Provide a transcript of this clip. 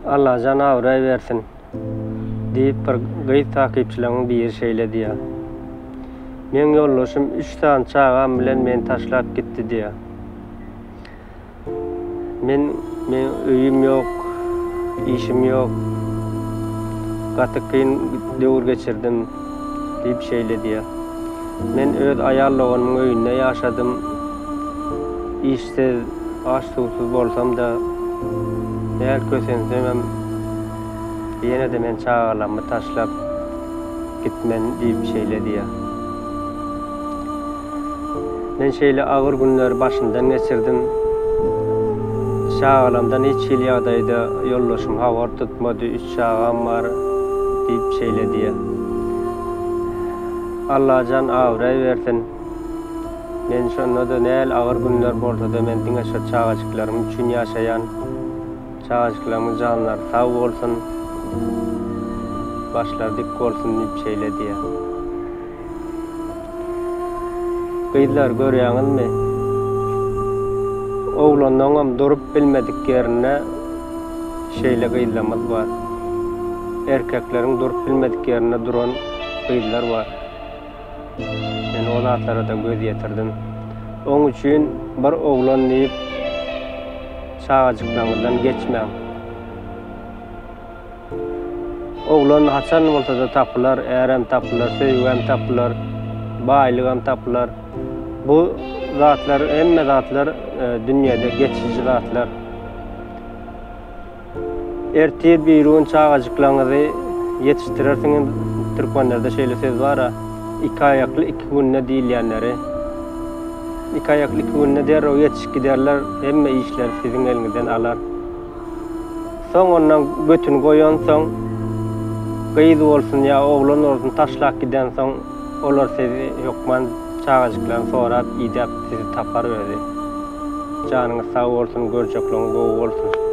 Allajan abraý bersin, diýip, bir gyz takypçylaryň biri şeýle diýýär. Meň ýoldaşym üç sany çagam bilen meni taşlap gitdi diýýär. Men meň öýüm ýok, işim ýok. Gaty kyn döwür geçirdim diýip şeýle diýýär. Men öz aýal doganymyň öýünde ýaşadym. Işsiz, aç-suwsuz bolsam-da, näl kösensemem, ýene-de men çagalarymy taşlap gitmen diýip şeýle diýýär. Men şeýle agyr günleri başymdan geçirdim. Çagalarymdan hiç hili ýagdaýda ýoldaşym habar tutmady, üç çagam bar diýip şeýle diýýär. Allajan abraý bersin. Men şonda-da näl agyr günler bolsa-da men diňe şo çagajyklarym üçin ýaşaýan. Çagajyklarymyň janlary sag bolsun, başlary dik bolsun diýip şeýle diýýär. Gyzlar görýäňizmi? Oglanlaňam durup bilmedik ýerinde şeýle gyzlarymyz bar. Erkekleriň durup bilmedik ýerinde duran gyzlar bar. Men o zatlara-da göz ýetirdim. Oň üçin bir oglan diýip çagajyklaryňyzdan geçmäň. Oglan haçan bolsa-da tapylar, ärem tapylar, söýgem tapylar, baýlygam tapylar. Bu zatlar, hemme zatlar dünýede geçiji zatlar. Ertir birigün çagajyklaryňyzy ýetişdirersiňiz, türkmenlerde şeýle söz bar-a, iki aýakly iki günde diýilýänleri. Iki aýakly iki günde derrew ýetişip giderler, hemme işleri siziň eliňizden alar. Soň ondan götüni goýansoň, gyz bolsun ýa oglan bolsun taşlap gidensoň, olar sizi hökman çagajyklaryny sorap, idäp sizi tapar özi. Janyňyz sag bolsun, görjekligiňiz gowy bolsun.